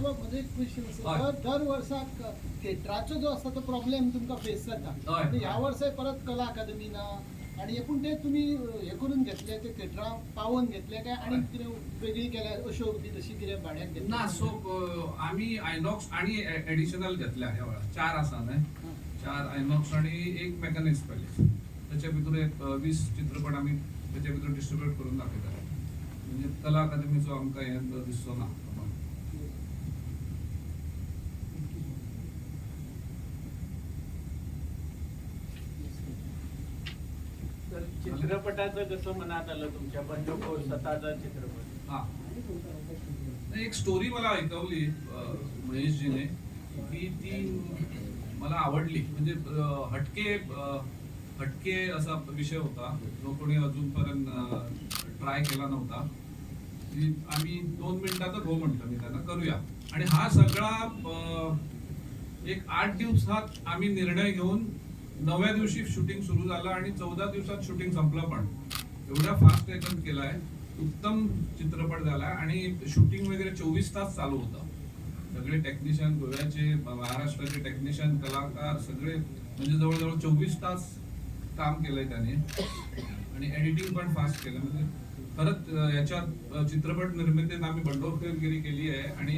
म्हजो एक क्वेश्चन आसा. हय. दर वर्साक थिएटराचो जो आसा तो प्रॉब्लेम तुमकां फेस जाता. हय. आनी ह्या वर्साय परत कला अकादमी ना आनी हे, पूण ते तुमी हे करून घेतले, ते थिएटरां पावोवन घेतले काय आनी हय. कितें वेगळी केल्या, अशोक बी तशी कितें भाड्याक घेतली? ना, सो आमी आयनॉक्स आणि एडिशनल घेतल्या ह्या वेळार. चार आसा न्हय, चार आयनॉक्स आणि एक मेकॅनिक्स पॅलेस. त्याच्या भितर एक 20 चित्रपट आमी त्याच्या भितर डिस्ट्रीब्यूट करून दाखयतले. म्हणजे कला अकादमीचो आमकां हें दिसचो ना. तर चित्रपटाचं कसं मनात आलं तुमच्या, बंडखोर स्वतःचा चित्रपट? हा, नाही, एक स्टोरी मला ऐकवली महेशजीने की ती मला आवडली. म्हणजे हटके हटके असा विषय होता जो कोणी अजूनपर्यंत ट्राय केला नव्हता. ती आम्ही 2 मिनिटातच हो म्हटलं मी त्यांना, करूया. आणि हा सगळा एक 8 दिवसात आम्ही निर्णय घेऊन नवव्या दिवशी शूटिंग सुरू झालं आणि 14 दिवसात शूटिंग संपलं. पण एवढ्या फास्ट एकदम केलाय, उत्तम चित्रपट झाला आणि शूटिंग वगैरे 24 तास चालू होतं. सगळे टेक्निशियन गोव्याचे, महाराष्ट्राचे टेक्निशियन, कलाकार सगळे, म्हणजे जवळजवळ 24 तास काम केलंय त्याने आणि एडिटिंग पण फास्ट केलं. म्हणजे खरंच याच्यात चित्रपट निर्मितीत आम्ही बंडखोरगिरी केली आहे आणि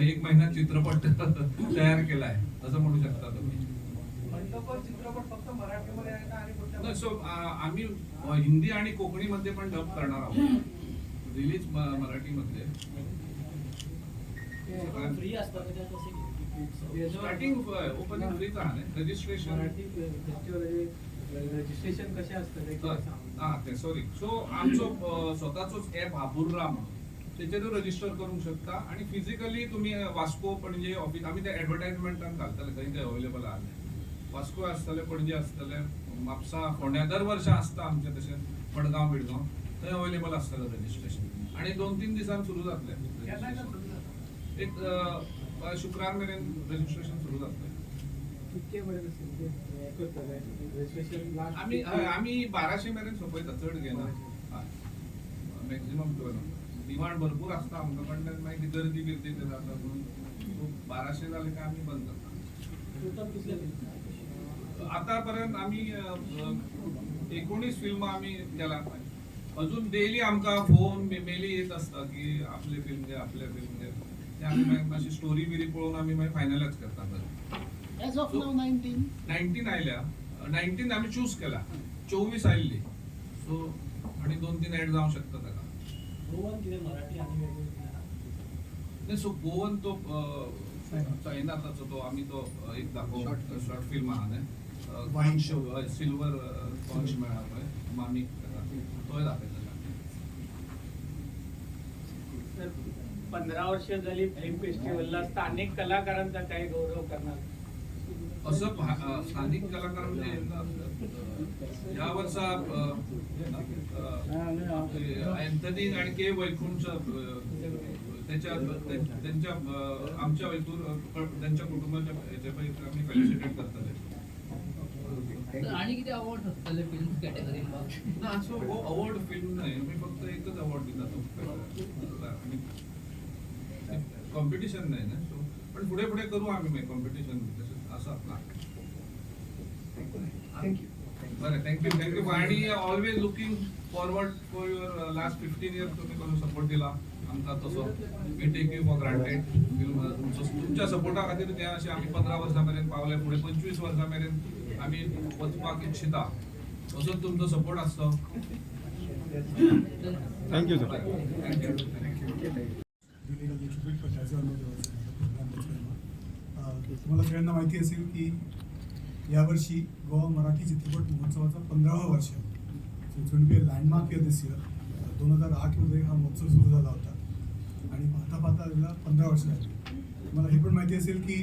एक महिन्यात चित्रपट तयार केलाय असं म्हणू शकता तुम्ही. बंडखोर चित्रपट फक्त मराठीमध्ये आहे का आणि कुठल्या? नाही, सो आम्ही हिंदी आणि कोकणीमध्ये पण डब करणार आहोत. रिलीज मराठीमध्ये. फ्री असतात का कसे? स्टार्टिंग ओपनिंग फ्रीच आहे, रजिस्ट्रेशन. मराठी फेस्टिवल रजिस्ट्रेशन कसे असतं ते किंवा सांग. हा, ते सॉरी, सो आमचो स्वतःचोच ऍप हा बुर्रा म्हणून, तेचेर रजिस्टर करूंक शकता आणि फिजिकली तुम्ही वास्को, पणजे ऑफिस, आमी ते एडवर्टायजमेंटान घालतले खंय खंय अवेलेबल आहा ते. वास्को आसतले, पणजे आसतले, म्हापसा, फोंड्या दर वर्सा आसता आमचें तशें, मडगांव बिडगांव थंय अवेलेबल आसतलें रजिस्ट्रेशन आणि 2-3 दिसान सुरू जातलें केन्ना registration. सुरू जाता? एक शुक्रार मेरेन रजिस्ट्रेशन सुरू जातलें. कितके पर्यंत असेल ते हे करतले रजिस्ट्रेशन लास्ट? आम्ही, हय, आम्ही 1200 मेरेन सोंपयता, चड घेना. मॅक्झिमम 12. डिमांड भरपूर आसता आमकां, पण ते मागीर ती गर्दी बिर्दी ते जाता म्हणून. सो 1200 जाले काय आमी बंद करता. टोटल कितले फिल्म? आतापर्यंत आमी 19 फिल्मां आमी केला. अजून डेली आमकां फोन मेली येत आसता की आपले फिल्म घे, आपले फिल्म घे. ते आमी मागीर मातशी स्टोरी बिरी पळोवन आमी मागीर फायनलायज करता बरें. एज ऑफ नाव 19? 19 आयल्या, 19 आमी चूज केला, 24 आयिल्ली. सो आणि 2-3 ऍड जावंक शकता ताका. गोवन कितें मराठी आनी वेगळी कितें आहा? नाही, सो गोवन तो साईनाथाचो तो आमी तो एक दाखोव शॉर्ट फिल्म आहा न्हय, सिल्वर कॉन्च मेळ्ळा पळय मामीक, ताका तोय दाखयतले आमी. तर 15 वर्ष झाली फिल्म फेस्टिवलला, स्थानिक कलाकारांचा काही गौरव करणार? असं स्थानिक कलाकार म्हणजे ह्या वर्सा अँथनी आणि के वैकुंठ त्याच्या त्यांच्या आमच्या वैतूर त्यांच्या कुटुंबाच्या हेच्या पळय आमी फेलिसिटेट करतले. तर आणि किती अवॉर्ड आसतले फिल्म कॅटेगरीन? ना, सो हो अवॉर्ड फिल्म नाही, मी फक्त एकच अवॉर्ड दिला तो आणि कॉम्पिटिशन नाही ना. सो पण पुढे पुढे करू आम्ही मागीर कॉम्पिटिशन तशें आसा. Thank you. बरें, thank you, thank you आणि always looking forward for your last 15 year. तुम्ही कसो सपोर्ट दिला आमकां तसो we take you for granted. Film तुमचो, तुमच्या सपोर्टा खातीर ते अशें आमी 15 वर्सां मेरेन पावले. फुडें 25 वर्सां मेरेन आमी वचपाक इच्छिता, असोच तुमचो सपोर्ट आसचो. Thank you sir. Thank you, thank you. Delayed a little bit, but as you all know, there was another program that's going on. तुम्हाला सगळ्यांना माहिती असेल की यावर्षी गोवा मराठी चित्रपट महोत्सवाचा 15वा वर्ष आहे. So it's be a landmark year this year. 2008मध्ये हा महोत्सव सुरू झाला होता आणि पाहता पाहता त्याला 15 वर्ष झाली. तुम्हाला हे पण माहिती असेल की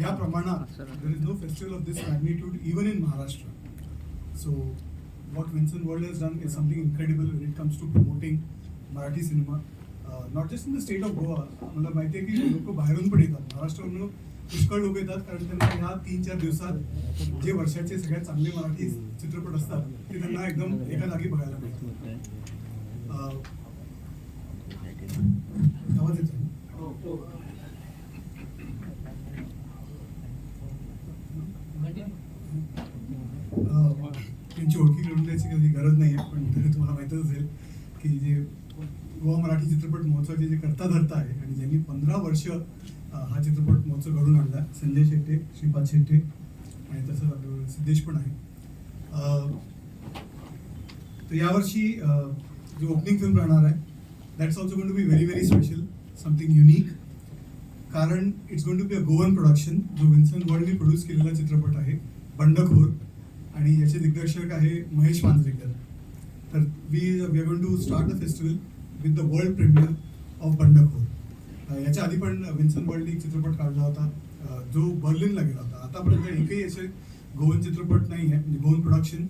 या प्रमाणात there is no festival of this magnitude even in Maharashtra. So what Vincent World has done is something incredible when it comes to promoting Marathi cinema, not just in the state of Goa. मला माहिती आहे की लोक बाहेरून पण येतात, महाराष्ट्रावरून पुष्कळ लोक येतात, कारण त्यांना ह्या 3-4 दिवसात जे वर्षाचे सगळ्यात चांगले मराठी चित्रपट असतात ते त्यांना एकदम एका जागी बघायला मिळतात. आवाज येतो? त्यांची ओळखी करून द्यायची कधी गरज नाही आहे, पण तरी तुम्हाला माहीतच असेल की जे गोवा मराठी चित्रपट महोत्सवाचे जे कर्ता धर्ता आहे आणि ज्यांनी 15 वर्ष हा चित्रपट महोत्सव घडवून आणला, संजय शेट्टे, श्रीपाद शेट्टे आणि तसंच आपल्याबरोबर सिद्धेश पण आहे. तर यावर्षी जो ओपनिंग फिल्म राहणार आहे, that's also going to be very very special, something unique, कारण it's going to be a Goan production, जो विन्सन वर्ल्डने प्रोड्यूस केलेला चित्रपट आहे बंडखोर आणि याचे दिग्दर्शक आहे महेश मांजरेकर. तर we are going to start the festival with the world premiere of बंडखोर. याच्या आधी पण विन्सन वर्ल्डने एक चित्रपट काढला होता, जो बर्लिनला गेला होता. आतापर्यंत एकही असे गोवन चित्रपट नाही आहे, म्हणजे Goan production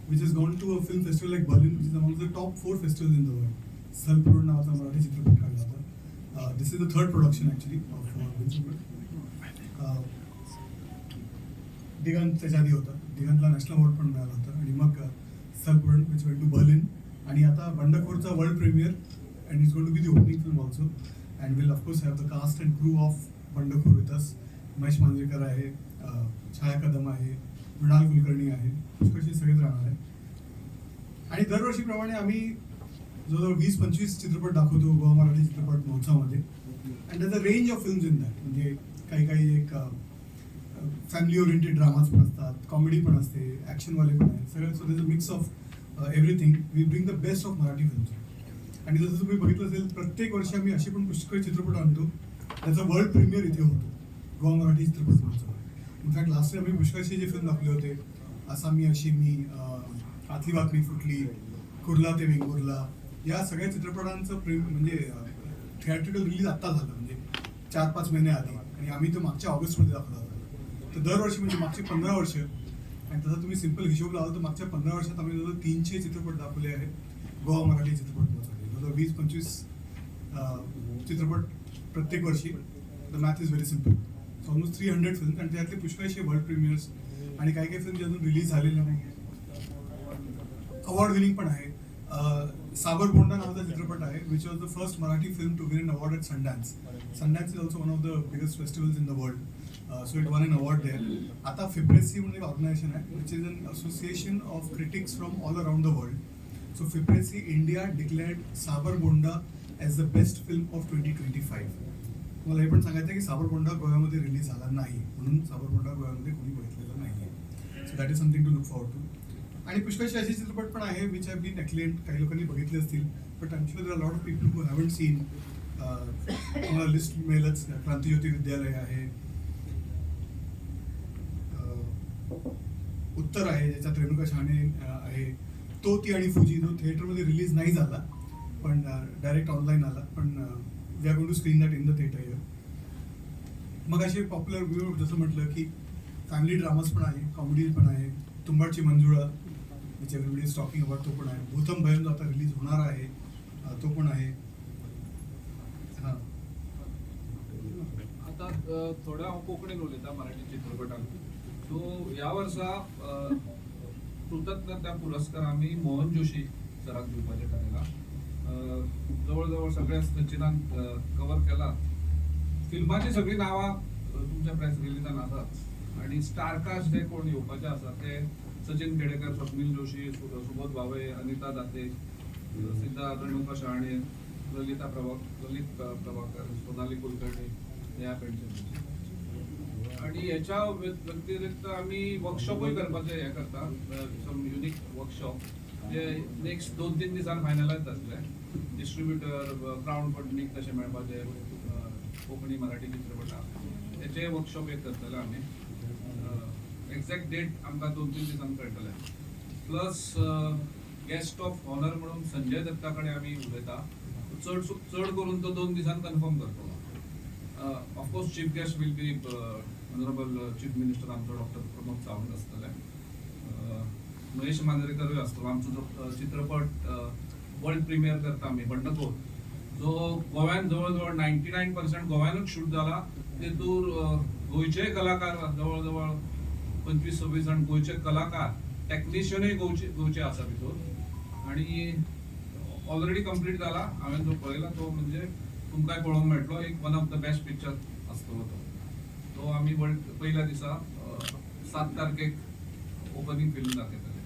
which is gone to a film festival like Berlin, which is among the top four festival in the world. सलपुरण नावाचा मराठी चित्रपट काढला होता. This is the third production actually of Vinson World. दिगंत त्याच्या आधी होता. दिगंतला नॅशनल अवॉर्ड पण मिळाला होता आणि मग सलपुरण, which went to Berlin, आणि आता बंडखोरचा world premiere, and it's going to be the opening film also, and we'll of course have the cast and crew of Bandkhor with us. Mahesh Manjrekar आहे, छाया कदम आहे, मृणाल कुलकर्णी आहे, पुष्कळचे सगळेच राहणार आहे. आणि दरवर्षीप्रमाणे आम्ही जवळजवळ 20-25 चित्रपट दाखवतो गोवा मराठी चित्रपट महोत्सवामध्ये, and there's a range of films in that. म्हणजे काही काही एक फॅमिली ओरिएंटेड ड्रामाज पण असतात, कॉमेडी पण असते, ॲक्शनवाले पण आहेत सगळं. So there's a mix of everything. We bring the best of Marathi films. आणि जसं तुम्ही बघितलं असेल, प्रत्येक वर्षी आम्ही असे पण पुष्कळ चित्रपट आणतो त्याचा वर्ल्ड प्रीमियर इथे होतो गोवा मराठी चित्रपट महोत्सव. इनफॅक्ट लास्ट इयर आम्ही पुष्कळचे जे फिल्म दाखवले होते, असा मी अशी मी, आतली बातमी फुटली, कुर्ला ते वेंगुर्ला, या सगळ्या चित्रपटांचं प्रेम म्हणजे थिएट्रिकल रिलीज आत्ता झालं, म्हणजे 4-5 महिने आधी, आणि आम्ही तो मागच्या ऑगस्टमध्ये दाखवला होता. तर दरवर्षी, म्हणजे मागची 15 वर्ष, आणि तसं तुम्ही सिम्पल हिशोब लावला तर मागच्या 15 वर्षात आम्ही जवळजवळ 300 चित्रपट दाखवले आहेत गोवा मराठी चित्रपट महोत्सवात, जवळजवळ 20-25 चित्रपट प्रत्येक वर्षी. The math is very simple. So almost 300 film, आणि त्यातले पुष्कळशे वर्ल्ड प्रीमियर्स आणि काही काही फिल्म जे अजून रिलीज झालेल्या नाही आहेत, अवॉर्ड विनिंग पण आहे. साबर बोंडा नावाचा चित्रपट आहे, which was the first Marathi film to win an award at Sundance. Sundance is also one of the biggest festivals in the world, so it won an award there. आता फिप्रेसी म्हणून एक organisation आहे, which is an association of critics from all around the world. So FIPRESCI India declared Sabar Bonda as the best film of 2025. मला हे पण सांगायचं आहे की साबर बोंडा गोव्यामध्ये रिलीज झाला नाही, म्हणून साबर बोंडा गोव्यामध्ये कोणी बघितलेलं नाही आहे. So that is something to look forward to. आणि पुष्कळशे असे चित्रपट पण आहे which have been acclaimed. काही लोकांनी बघितले असतील, but I'm sure lot of people who haven't seen. तुम्हाला लिस्ट मिळेलच. क्रांतीज्योती विद्यालय आहे, उत्तर आहे, ज्याच्यात रेणुका शहाणे आहे, तो ती आणि फुजी, जो थिएटरमध्ये रिलीज नाही झाला पण डायरेक्ट ऑनलाईन आला, पण we are going to screen that in the theatre here. मग असे पॉप्युलर व्ह्यू, जसं म्हटलं की फॅमिली ड्रामाज पण आहे, कॉमेडी पण आहे. तुंबाडची मंजुळा, which everybody is talking about, तो पण आहे. भूतम भयम जो आता रिलीज होणार आहे, तो पण आहे. हां. आता थोडं हांव कोंकणीन उलयता मराठी चित्रपटान. सो ह्या वर्सा कृतज्ञता पुरस्कार आमी मोहन जोशी सराक दिवपाचें थारायलां. जवळ जवळ सगळ्या सचिनान कवर केला. फिल्माची सगळीं नांवां तुमच्या प्रेस रिलिजान आसात आणि स्टार कास्ट जे कोण येवपाचे आसा ते सचिन खेडेकर, स्वप्नील जोशी, सुबोध भावे, अनिता दाते, सिद्धार्थ, रेणुका शहाणे, ललित प्रभाकर, सोनाली कुलकर्णी, नेहा पेंडसे. आणि ह्याच्या व्यतिरिक्त आमी वर्कशॉपूय करपाचें हें करता, सम युनीक वर्कशॉप जे नेक्स्ट 2-3 दिसान फायनलायज जातले. डिस्ट्रिब्युटर, क्रावड फंडींग कशें मेळपाचें कोंकणी मराठी चित्रपटाक, हेचे वर्कशॉप एक करतले आमी. एक्झॅक्ट डेट आमकां 2-3 दिसान कळटले. प्लस गेस्ट ऑफ ऑनर म्हणून संजय दत्ता कडेन आमी उलयता. चड चड करून तो 2 दिसान कन्फर्म करतलो. Of course, chief guest will be honourable chief minister आमचो डॉक्टर प्रमोद सावंत आसतले. महेश मांजरेकरूय आसतलो. आमचो जो चित्रपट वर्ल्ड प्रिमियर करता आमी, बंडखोर, जो गोव्यान जवळ जवळ 99% गोव्यानूच शूट जाला, तेतूर गोंयचेय कलाकार, जवळ जवळ 25-26 जाण गोंयचे कलाकार, टॅक्निशियनूय गोंयचे गोंयचे आसा भितूर आणि ऑलरेडी कंप्लीट जाला. हांवें जो पळयला तो म्हणजे तुमकांय पळोवंक मेळटलो. एक one of the best picture आसतलो तो. तो आमी वर्ल्ड पयल्या दिसा 7 तारखेक ओपनींग फिल्म दाखयतले.